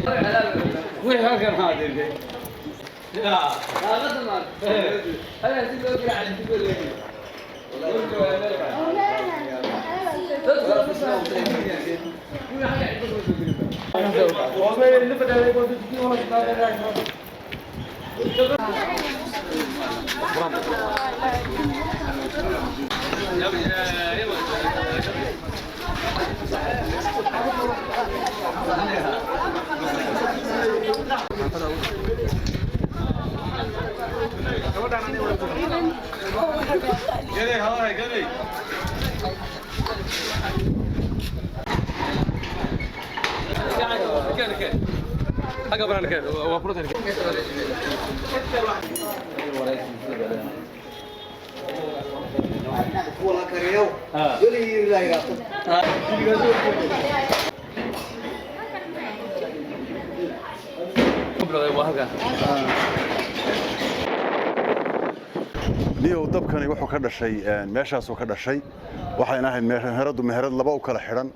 Wixii halkan maxaa dirtay? Daaqada ma halkan si loo garaaco dib loo leeyahay. Niyow, dabkani wuxuu ka dhashay meeshaasuu ka dhashay. Waxayna ahayd meheradu meherad laba u kala xidhan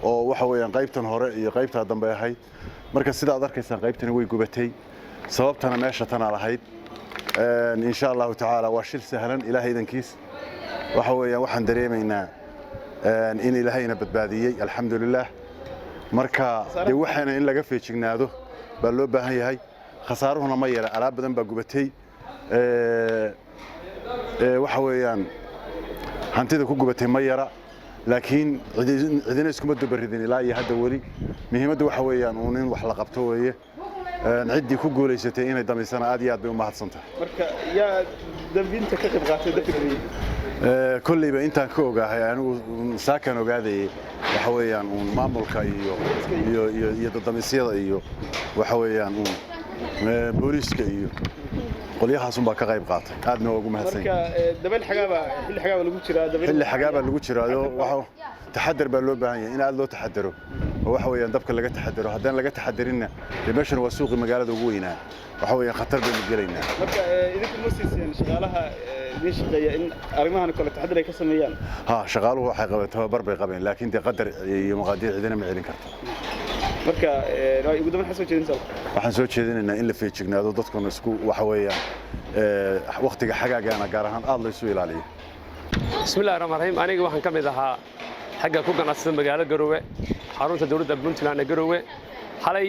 oo waxa weeyaan qaybtan hore iyo qaybtaa dambe ahayd. Marka sida aad arkaysaan, qaybtani way gubatay, sababtana meesha tanaa lahayd. Insha Allahu tacaala waa shil sahlan, Ilaahay idankiis. Waxa weeyaan waxaan dareemaynaa in Ilaahayna badbaadiyey, alxamdulilaah. Marka dee waxaana in laga feejignaado baa loo baahan yahay. Khasaaruhuna ma yara, alaab badan baa gubatay. Waxa weeyaan hantida ku gubatay ma yara, laakiin cidina iskuma dubaridin ilaa iyo hadda weli. Muhiimaddu waxa weeyaan uun in wax la qabto weeye. Ciddii ku guulaysatay inay damisana aad iyo aad bay u mahadsantahay. Marka yaa dambinta ka qayb qaatay dabka damiyey? Kolleyba intaan ka ogaahay anigu saakaan ogaadayay, waxa weeyaan uun maamulka iyo dadamisyada iyo waxa weeyaan uun booliiska iyo qolyahaasun baa ka qayb qaatay, aadna waa ugu mahadsan. Marka dabeyl xagaaba, xilli xagaaba lagu jiraa, dabeyl. Xilli xagaabaa lagu jiraayo, waxa taxadar baa loo baahan yahay, in aad loo taxadaro oo waxa weeyaan dabka laga taxadaro. Haddaan laga taxadarinna dee meeshan waa suuqii magaalada ugu weynaa, waxa weeyaan khatar baynu gelaynaa. Marka idinku ma siiseen shaqaalaha idiin shaqeeya in arrimahan kale taxadar ay ka sameeyaan? Ha, shaqaaluhu waxay qabeen tababar bay qabeen, laakiin dee qadar iyo maqaadiir cidina ma celin karto. Marka ugu dambeyn maxaa soo jeedinaysaa? Waxaan soo jeedinaynaa in la feejignaado, dadkuna isku waxa weeyaan wakhtiga xagaagana gaar ahaan aad la isu ilaaliyo. Bismillahi raxmaan raxiim. Aniga waxaan ka mid ahaa xagga ku ganacsada magaalada Garowe, xarunta dowladda Puntland ee Garowe. Xalay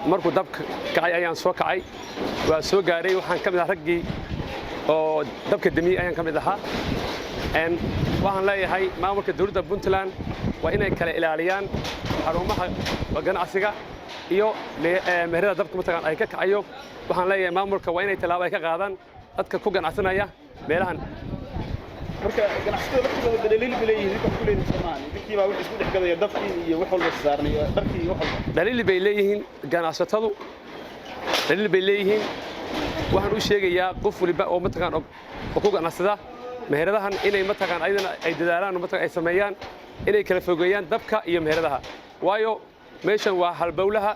markuu dabka kacay ayaan soo kacay, waa soo gaaray. Waxaan ka mid ahaa raggii oo dabka demiyey ayaan ka mid ahaa. Waxaan leeyahay maamulka dowladda Puntland waa inay kala ilaaliyaan xarumaha ganacsiga iyo meherada dabka mataqaan ay ka kacayo. Waxaan leeyahay maamulka waa inay tallaabo ay ka qaadaan dadka ku ganacsanaya meelahan. Marka ganacsatada laftigooda dhaliil bay leeyihiin, idinka wax ku leedihin soomaan? Idinkii baa wax isku dhex gadaya, dabkii iyo wax walba saaran iyo dharkii iyo wax walba. Dhaliil bay leeyihiin ganacsatadu, dhaliil bay leeyihiin. Waxaan u sheegayaa qof waliba oo mataqaan oo ku ganacsada meheradahan inay mataqaan ayadana ay dadaalaan oo mataqaan ay sameeyaan inay kala fogeeyaan dabka iyo meheradaha, waayo meeshan waa halbowlaha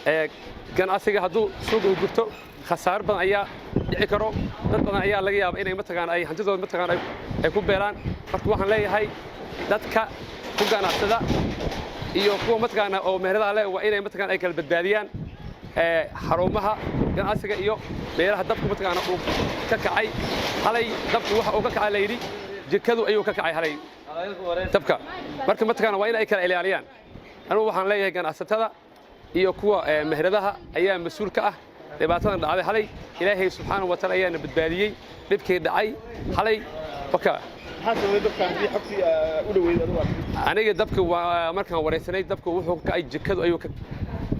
ee ganacsiga. Hadduu suuqa u gubto, khasaaro badan ayaa dhici karo, dad badan ayaa laga yaaba inay mataqaan ay hantidooda mataqaan ay ku beelaan. Marka waxaan leeyahay dadka ku ganacsada iyo kuwa mataqaana oo meheradaha leh waa inay mataqaan ay kala badbaadiyaan xarumaha ganacsiga iyo meelaha dabku mataqaana uu ka kacay xalay. Dabku waxa uu ka kacay la yidhi jikadu ayuu ka kacay xalay dabka. Marka mataqaana waa in ay kala ilaaliyaan. Anigu waxaan leeyahay ganacsatada iyo kuwa meheradaha ayaa mas-uul ka ah dhibaatadan dhacday xalay. Ilaahay subxaanahu wa taala ayaana badbaadiyey dhibkii dhacay xalay waka. Maxaa sababay dabkan haddii xogtii u dhoweyd adigu aad timid? Aniga dabka waa markaan waraysanay, dabka wuxuu ka kacay jikadu ayuu ka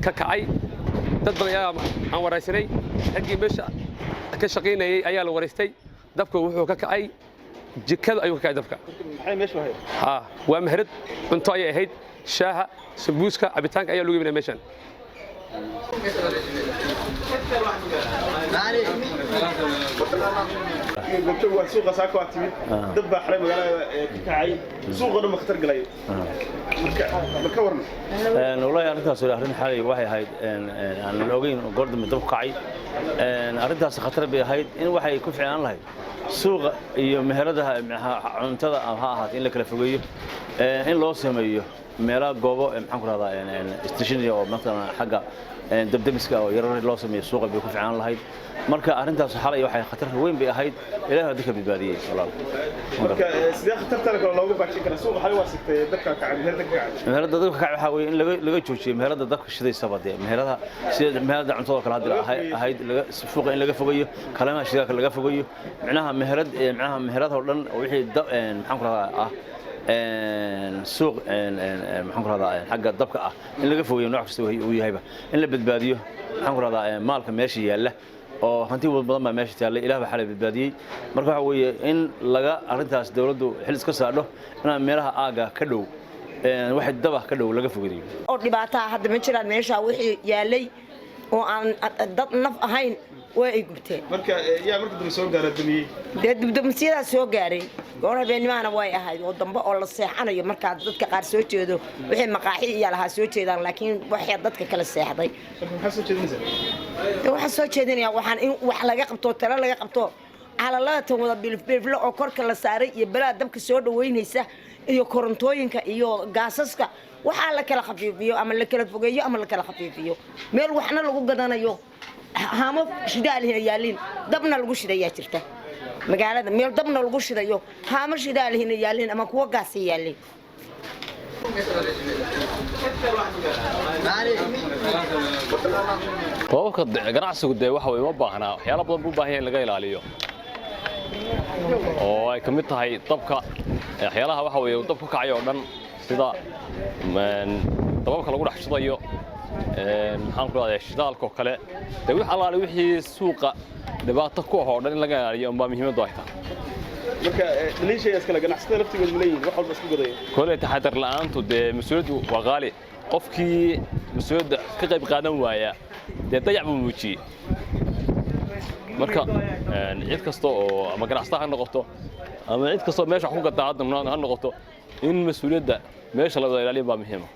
kacay. Dad badan ayaa aan waraysanay, raggii meesha ka shaqaynayay ayaa la waraystay. Dabka wuxuu ka kacay jikada ayuu ka kacay dabka. Maxay meeshu ahayd? Ha, waa meherad cunto ayay ahayd, shaaha, sambuuska, cabitaanka ayaa lagu iibinaya meeshan. Gobjoog waa suuqa saako aad timid, dad baa xalay magaalada ka kacay, suuqa dhan ba khatar galay. Marka ma ka waran? Wallaahi arrintaas waa arrin xalay waxay ahayd aan la ogeyn goor dambe dab kacay. Arrintaas khatar bay ahayd in waxay ku ficnaan lahayd suuqa iyo meheradaha cuntada ha ahaato in la kala fogeeyo. In loo sameeyo meelaha goobo maxaan ku rahdaa stationary oo mathalan xagga dabdamiska oo yarar loo sameeyo suuqa bay ku fiicnaan lahayd. Marka arrintaas xalay waxay khatar weyn bay ahayd, ilaahay dadka badbaadiyey walaal. Marka sidee khatartan kale looga baajin karaa? Suuqa xalay waa sigtay, dabka kacay, meherada ka kacay. Meherada dabka kacay waxaa weeye in laga joojiyo meherada dabka shidaysaba, dee meherada sida meherada cuntada kale hadda ahayd laga suuqa in laga fogeeyo, kalamaha shidaalka laga fogeeyo, micnaha meherad micnaha meherada oo dhan oo wixii maxaan ku rahdaa ah suuq maxaan ku rahdaa xagga dabka ah in laga fogeeyo, nooc kasta uu yahayba, in la badbaadiyo maxaan ku rahdaa maalka meesha yaalla oo hanti badan baa meesha taallay, ilaah baa xalay badbaadiyey. Marka waxa weeye in laga arrintaas dawladdu xil iska saadho inaan meelaha aagga ka dhow waxay daba ka dhow laga fogeeyo. Oo dhibaataa hadda ma jiraan. Meesha wixii yaalay oo aan dad naf ahayn waa ay gubteen. Marka yaa marka dambe soo gaara damiyey? Dee dubdumsyadaa soo gaaray goor habeennimahana way ahayd oo dambe oo la seexanayo. Markaa dadka qaar soo jeedo, wixii maqaaxi iyo lahaa soo jeedaan, laakiin waxay dadka kala seexday. Marka maxaa soo jeedinaysaa? Dee waxaan soo jeedinayaa waxaan in wax laga qabto, talo laga qabto calalada wada bilifbilifle oo korka la saaray iyo balaa dabka soo dhaweynaysa iyo korontooyinka iyo gaasaska, waxaa la kala khafiifiyo ama la kala fogeeyo ama la kala khafiifiyo. Meel waxna lagu gadanayo, haamo shidaalihina yaaliin, dabna lagu shidayaa jirta magaalada, meel dabna lagu shidayo, haamo shidaalihina yaaliin ama kuwa gaasa yaaliin. Koobabka ganacsigu dee waxa weye ma baahnaa, waxyaalo badan buu u baahan yahay in laga ilaaliyo oo ay ka mid tahay dabka, waxyaalaha waxa weeye uu dab ku kacay oo dhan, sida dababka lagu dhex shidayo, maxaan ku rahdaa shidaalka oo kale, dee wix allaale wixii suuqa dhibaato ku ah oo dhan in laga ilaaliyo unbaa muhiimaddu ay tahay. Marka dhaliishayaas kale ganacsatada laftigooda ma leeyihiin, wax walba isku gadaya? Koley taxadar la'aantu dee mas-uuliyaddu waa qaali. Qofkii mas-uuliyadda ka qayb qaadan waaya dee dayac buu muujiyey. Marka cid kasta oo ama ganacsata ha noqoto ama cid kastoo meesha wax ku gataa hadda ha noqoto, in mas-uuliyadda meesha la wada ilaaliyo baa muhiima.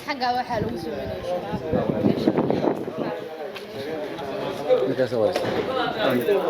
Xagga waxaa lagu sameynaya shabaab.